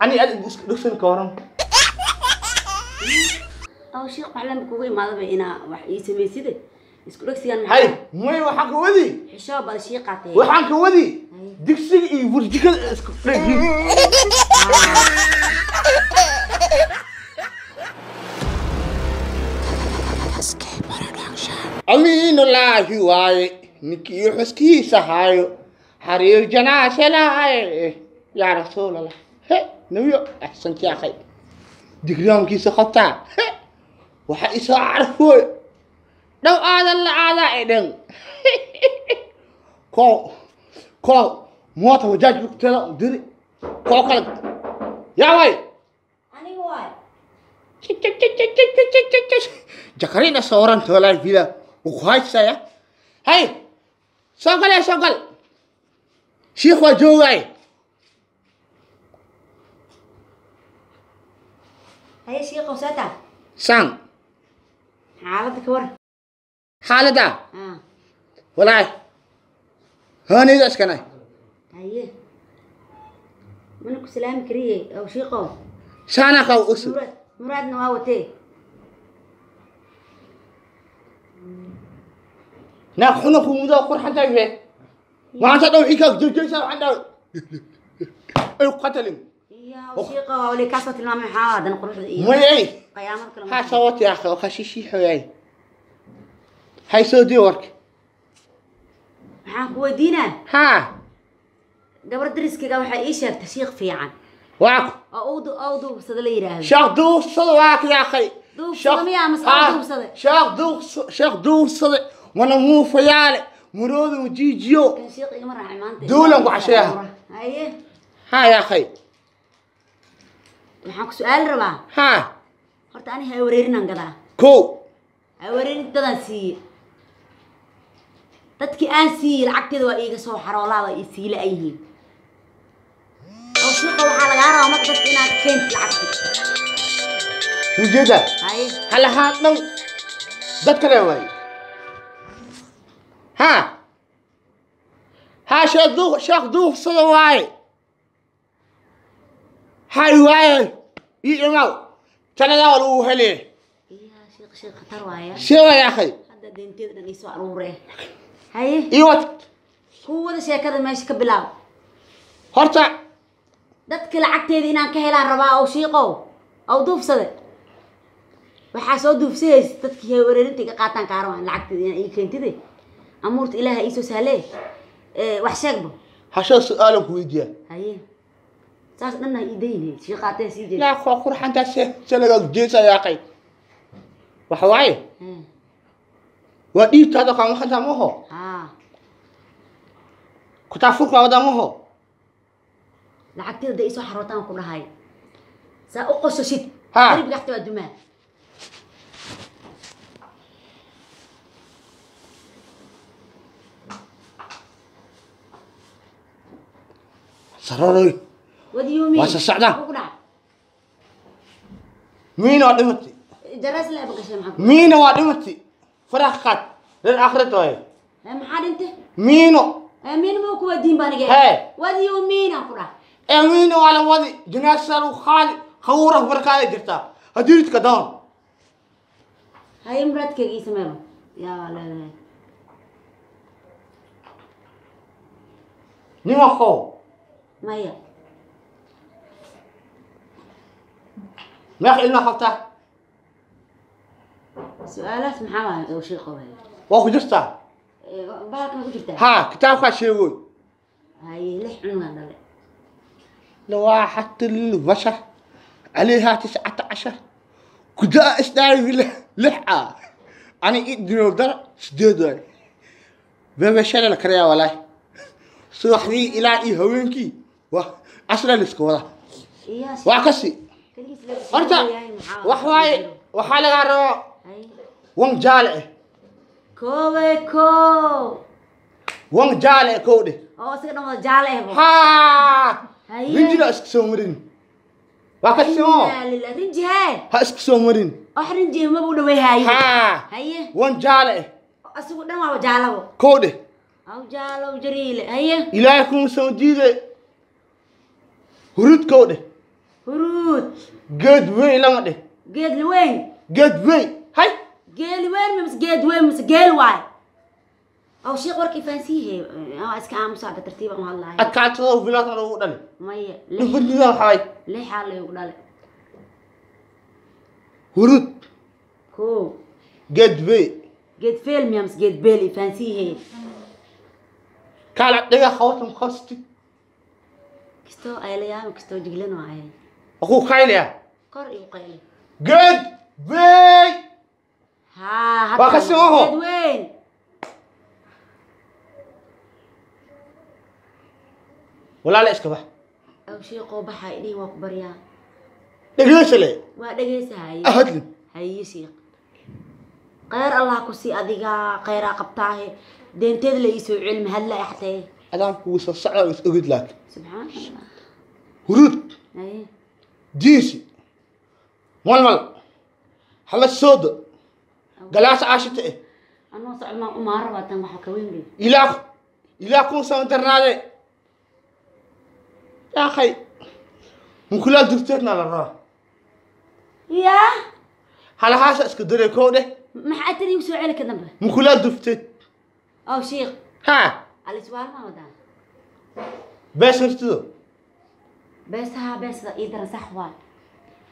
Ani aad isku dhugsan ka waran. Aw sheekh, waxaan kugu imaadaba inaa wax ii samayside isku dhegsigan. Hay, may waxaan ka wadi xishoo bal shiiqaatee. Waxaan ka wadi digsiga iyo burjikada isku dhegin. Amiinullaahi waaye ninkii xuskiisa haayo xariir janaashelaaye. Yaa rasuulallah, he nabiyo axsanti akhay digraamkiisa qabtaa. He waxa isoo carfooy dhow aadan la aadaa ee dhan ko ko moota wajaaj lugteeda diri koo kale yaa way. Aniga waay. Jakarina sooran toolaa bila ku haysaya. Hay, soo gal, soo gal, shiikh waa joogay. Haye shiiqow, saata san xaaladda ka war. Xaaladda walaahi haanida iskanay. Haye, mana ku salaami kariye aw shiiqow. Saana qaw usu. Muraad, muraadna waa watee. Naag xuna ku mudo qurxan tahay maanta dhow xikaag joojaysa waxaan dhaw ay qatalin. Iya shiiqow, waa wali kaasoo tilmaamay maxaa haddana quruxda iyo mayay qiyaamad kale. Ha sawat yaa akhi khashishi xoyay hay soo dii warka. Maxaan ku weydiinaa? Ha. Gabar dariskayga waxay ii sheegtay shiikh fiican waak oo uu oo duubsada la yidhaahdo. Sheekh duufsada waak yaa akhi. Duufsada miyaa mase oo duufsada? Sheekh duufsada, sheekh duufsada mana muufayaale muroodu jiijiyo. Kan shiikh igama raacay maanta. Duulan ku casheeha. Haye. Ha yaa akhi. Waxaan ku su-aal rabaa. Ha. Horta ani ha wareerinaan gadaa. Ko ha wareerin dadaan siiye, dadkii aan siiyey lacagteeda waa iiga soo xaroolaa, waa ii siila ay yihiin. Oo shiiqa waxaa lagaa rabaa marka dadka inaad keentid lacagti. Ujeeda. Haye. Halahaan dhan dad kale waay. Ha ha, sheekh duuf, sheekh duufsada waaye. Hay waaye, ii imaw taladaa waa lagu helye. Iya shiiq, shiiq khatar waaya. Sheega yaa akhi. Hadda deynteeda dhan iisoo aruure. Haye. Ii wad. Kuu wada sheekada meesha ka bilaab. Horta dadka lacagteeda inaan ka helaan rabaa oo shiiqow ow duufsade waxaa soo duufsahaysa dadkii hay wareerinta iga qaataan kaa rabaan lacagteeda inaan ii keentide. Amuurta ilaaha iisoo sahlee. Wax sheegba. Hashoo su-aalan ku weydiiya. Haye, saas dhanna ii dayne shiiqaatee sii jeed. Laa koo qurxantaa se lagaa jeesa yaa akhi. Waxa waaye waa dhiibtaada kaa maqantaa maho. Haa. Kutaafurkaa wadaa maho. Lacagteeda da iisoo xarootaan ku dhahay saa u qososhid. Ha. Darbiga xataa waa dumaa. Sararoy. What do you mean? Waa soo socdaa. Muxuu ku dhacay? Miina waa dhimatay. Jaraas la gashay maxaa ku Miina waa dhimatay, farax qaad reer aakhirad waaye. Maxaa dhintay? Miino. Miin ma ku wadiin baan iga. Hee. What do you mean aan ku dhahay? Ee miino waa la wadi janaasa lagu qaadi khawra barkaada jirtaa haddii ridka down. Haye, muraadkayga ii sameeyo yaa waa leedahay. Nima qow. Maya. Meeq ilma qabtaa? Su-aalahaas maxaa waay oo shiiqo waay? Waa ku jirtaa. Bahalkan ku jirtaa. Ha, kitaabkaa sheegoy. Haye, lix cunugaan dhale. لواحة البشر عليها 19 كدا اسداي لحقة أنا إيد در سديد بابا la karayaa walaahi subaxdii ilaa iyo haweenkii waa casra la iska wadaa. Iya. Waa kasi. Kaligiis la horta wax waaye waxaa lagaa rabaa wan jaale eh. Kowe kow. Wan jaale eh kow dheh. Oo isaga dhan wada jaale eh bo. Haa. Haye. Rinjina iska soo marin waa kasi oo. Inna lillahi, rinji hee. Ha iska soo marin. Wax rinji maba u dhawey haaye. Haa. Haye. Wan jaale eh. Asigu dhan waaba jaalabo. Kow dheh. Aw jaalow jariile, haye. Ilaahay kuma soo diiday hurud kow dheh. Huruud. Geed weyn lama dheh. Geed weyn. Geed weyn hay. Geel weyn mise geed weyn mise geel waay? Aw sheekh warkii fahansiihe oo iska aamusa hadda tartiib aan u hadlahay. Adkaatado bilaadna lagu dhalay. Maya. Dhufadida waxaa lixaa laygu dhalay. Huruud. Koo. Geed weyn. Geed feel miya mise geed beel i fahansiihe? Kaala dhiga khawatan khasti. Kastoo aylayaama kastoo jiglan waaye. Akuu qaylaya. Kor igu qayli. Geed weyn. Haa. Waa ka soo. Geed weyn. Walaala iska bax. Aw sheekoo baxaa idhihi waa ku baryaa. Dhegeysale. Waa dhegeysahaye. Ahadlin. Haye sheekh. Khayr allah ku sii adiga khayraa qabtaahe deenteed la ii soo celmi hadla axtee. Adaan kugu soo socda is ogid laakiin. Subxaan allah. Huruud. Haye. Diisi. Malmal. Hala soodo. Galaas caashita eh. Anoo socod maan umaa rabaa tan waxa ka weyn bay. Ilaa kun sano darnaade. Yaa akhay. Mukulaal durteedna la rabaa. Yaa. Halahaasa iska daree koo dheh. Maxaa tiri igu soo celi ka dambe? Mukulaal durteed. Aw sheekh. Haa. Aliswaal ma wadaan. Bees hortido. Beesaha beesda ii daran sax waay.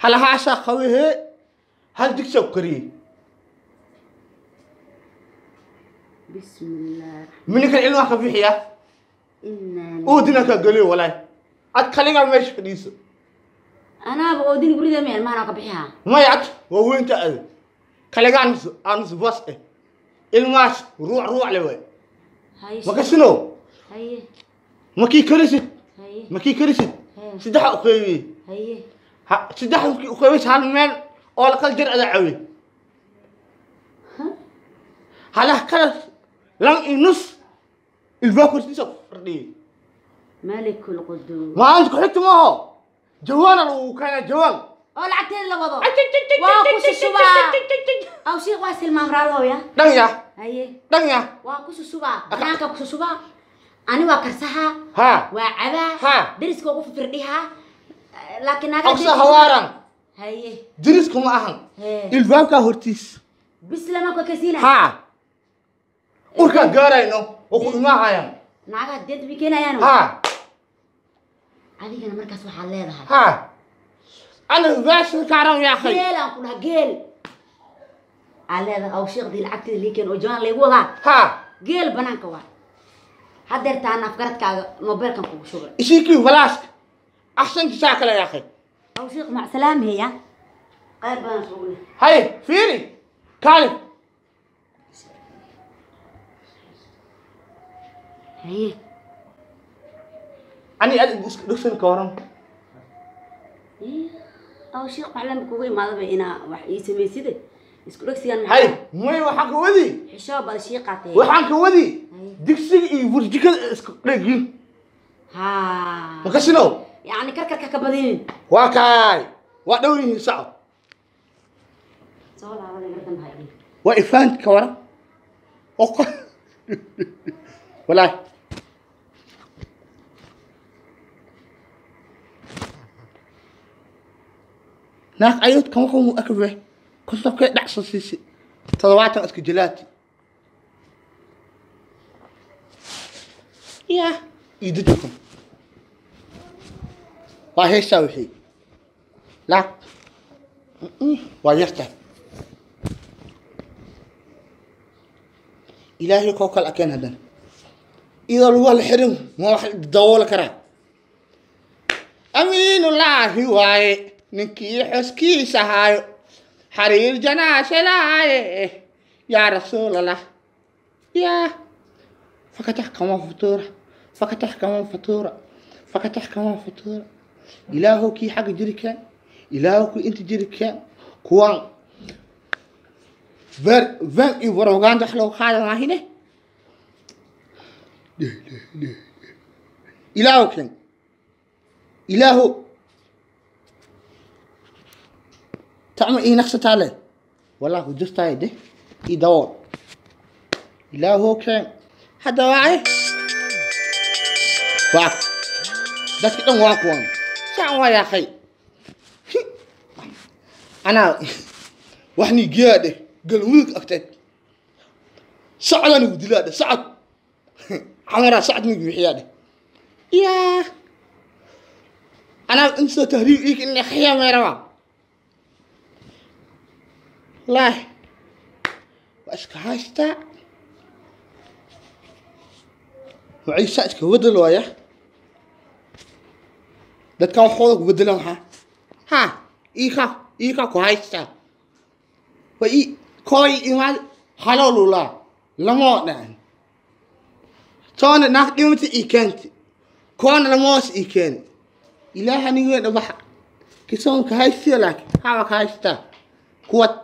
Halahaasa qawihee hal digsi ku kariyey. Bismillaah. Mininkan ilmaha ka bixiya. Innaa. Oodina ka geliyo walaay. Ad kaligaa meesha fadhiiso. Anaaba oodin guriga meel maana ka bixiyaa. Maya ad waa weynta adi. Kaligaa nus aanus bas eh. Ilmahaas ruuc ruuc le waay. Haye. Ma kasino? Haye. Makii karisid? Haye. Makii karisid? Haye. Saddex u qaybiyey. Haye. Ha saddex markii u qaybiyey hal meel oo la kala jar ada cawey. Halah kala lan iyo nus ilbaab hortiisa ku fadhiyey. Malikul quduus. Maalinta ku xigta maaho. Jawaana lagu keenaa jawaan. Oo lacagteeda la wado. Waa ku sushubaa. Aw sheekh waa silmaam raalooya. Dhan ya. Haye. Dhan ya. Waa ku sushubaa. Banaanka ku sushubaa. Ani waa karsahaa. Haa. Waa cabaa. Haa. Deriska ugu firdhihaa. Laakiin naaga. Aqsa hawaaran. Haye. Deriska ma ahan. Hee. Ilbaabkaa hortiis. Bis lama ku kasiina. Haa. Urkaa gaarayno oo ku imaahayaan. Naagaha deenta bay keenayaan. Haa. Adigana markaas waxaad leedahay. Haa. Ana baasha kaaran yaa akhay. Geel aan ku dhaha geel. Aa leedahay aw sheekhdii lacagteeda lii keen oo jawaan laygu wadaa. Haa. Geel banaanka waa. Haddeertaan afgaradkaaga mobeelkan kugu shubay. Isiikii falaaska. Axsanti saa kale yaa akhay. Aw sheekh mac salaam heya. Qayr badan sugu leh. Haye fiiri. Kaali. Haye. Ani aad isku dhugsan ka waran. Aw sheekh macalin kugu imaadaba inaa wax ii samayside. Isku dhugsigan maxaa? Haye may waxaan ka wadi. Xishoo bal shiiqaatee. Waxaan ka wadi. Digsiga iyo burjikada isku dhegin. Haa. Ma kasino? Yacni karkarka ka badinin. Waa kaay. Waa dhow yihiin saco. Soo laabada mar dambe ha idin. Waa ifaant ka waran. Oo walaay. Naag ayod kan wuxuu akbe kontonka dhacso siisi 70 iska jalaati. Ya ididkum. Waa heestaa wixii. Laag. Waa yartahay. Ilaahay koo kale akeen haddana. Iyadoo lagu wada xirin ma wax dabooli karaa. Amiinullaahi waaye ninkii xuskiisa haayo xariir janaashelaaye yaa rasuulallah. Yaa fakatax kama futuura fakatax kama futuura fakatax kama futuura. Ilaahow kii xagga jiri keen ilaahow kii inta jiri keen kuwan ver iyo propaganda wax looga qaada maahine. Ilaahow keen ilaahow tacma ii naqsataa leh wallah ku jirtaay deh ii dabool ilaahow keen hadda waaye waa dadka dhan waa kuwan saan waa yaaqay. Anaa waxni geeyaa dheh Galmudug agteed socdaan igu dilaa dheh socod camaraa socod nigu bixiyaa dheh yaa anaa insoo tahriib iik in khiyaamay rabaa wallaahi waa iska haystaa waciisa iska bedel waaya dadkan waxooda ku bedelan waxaa ha iika iika ku haystaa wa i kooy imaad halolulaa lamoo dhan toona naag dhimata ii keenti koona lamoos ii keeni ilaaha nigeena baxa kisoonka haystiya laakiin hawa ka haystaa kuwad.